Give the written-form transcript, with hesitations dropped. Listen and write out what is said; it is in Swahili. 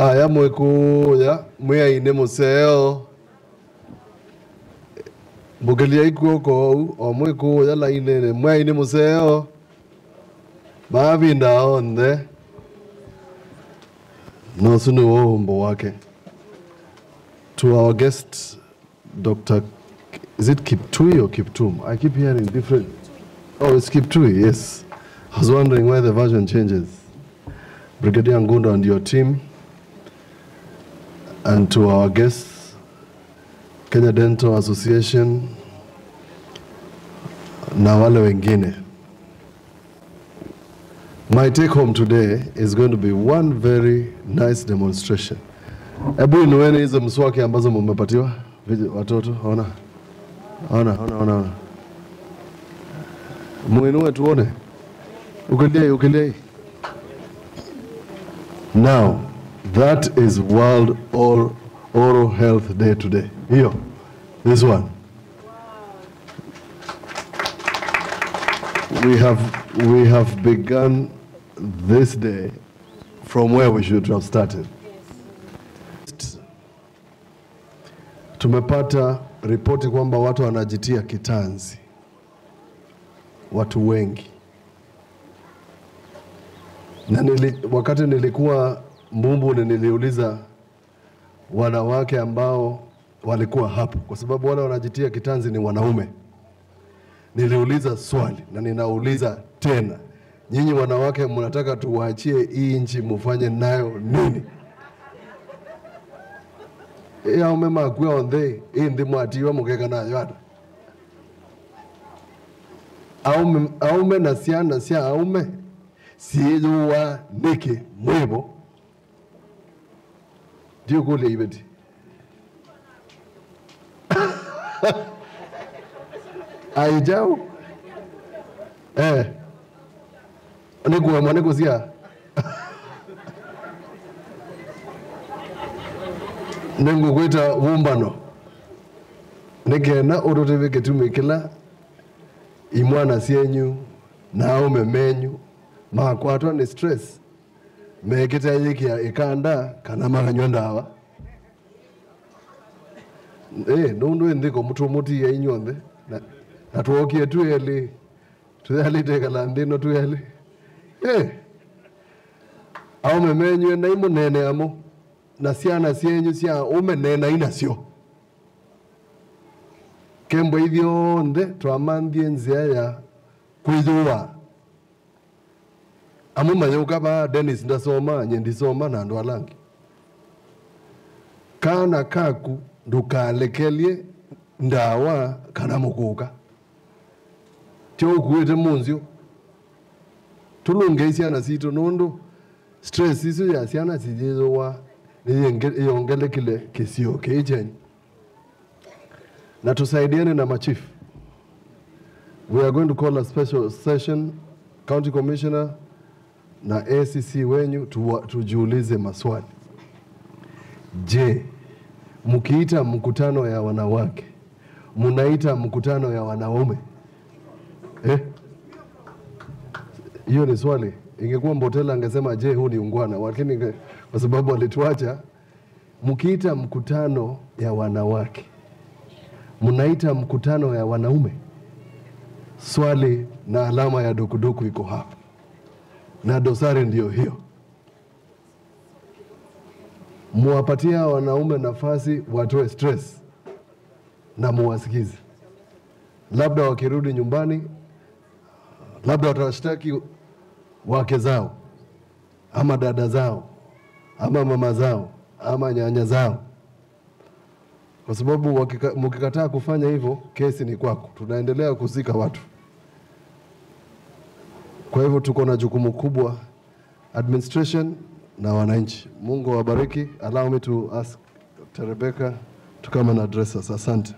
Aya mwekuya mwiaine museo mbugelia ikuoko o mwekuya lainene mwiaine museo mavinda onthe nosunu wo umbo wake. To our guest, Dr. Is it Kiptui or Kiptum? I keep hearing different. Oh, it's Kiptui, yes. I was wondering why the version changes. Brigadier Ngundo and your team, and to our guests, Kenya Dental Association, na wale wengine. My take home today is going to be one very nice demonstration. Ebu inueni hizo mswaki ambazo mmepatiwa watoto, ona. Ona, ona, ona, ona. Muinue tuone. Ukilie, ukilie. Now, that is World Oral Health Day today. Here, this one. We have begun this day from where we should have started. Tumepata ripoti kwamba watu wanajitia kitanzi. Watu wengi. Na wakati nilikuwa Mbumbu niliuliza wanawake ambao walikuwa hapo, kwa sababu wale wanajitia kitanzi ni wanaume. Niliuliza swali na ninauliza tena. Nyinyi wanawake mnataka tuwaachie hii nchi mufanye nayo nini? Ya umema kuwa onde hii ndi mwatiwa mukeka nayo ata. Aume na siana sia aume siyuwa niki mwibo. Ndiyo kule ibeti. Aijao. Nikuwa mwaneko siya. Nengu kwita wumbano. Nekena uruteveke tumikila imwana sienyu na aume menyu makwatwa ni stress. Meketa yikia ikanda kana makanywa ndawa. Nundu ndiko mutu muti ya inyonde. Na tuokie tuyeli. Tuyali teka ndino tuyeli. Aume menyu na imu nene amo. Na siana sienyu sia ume nena inasio. Kembo hivyo nde tuamandie nzia ya kuiduwa. Amu mayoka ba Dennis ndasoma nyendisoma na ndo alangi. Kana kaku ndukalekelie ndawa kana mukuka. Tio kuete munzio. Tulunge isiana sito nundu stress isu ya siana sijezowa yongele kile kisio kejen. Na tusaidiane na machief. We are going to call a special session, County Commissioner na ACC wenyu tujiulize maswali. Je, mkiita mkutano ya wanawake, munaita mkutano ya wanaume? Hiyo ni swali. Ingekuwa Mbotela angesema je, huu ni ungwana, lakini kwa sababu alituacha. Mkiita mkutano ya wanawake, munaita mkutano ya wanaume? Swali na alama ya dukuduku iko hapa. Na dosari ndiyo hiyo. Muwapatia wanaume nafasi watoe stress na muwasikize. Labda wakirudi nyumbani, labda watawashtaki wake zao, ama dada zao, ama mama zao, ama nyanya zao. Kwa sababu mkikataa kufanya hivyo, kesi ni kwako. Tunaendelea kuzika watu. Kwa hivyo tuko na jukumu kubwa, administration na wananchi. Mungu awabariki. Allow me to ask Dr. Rebecca to come and address us. Asante.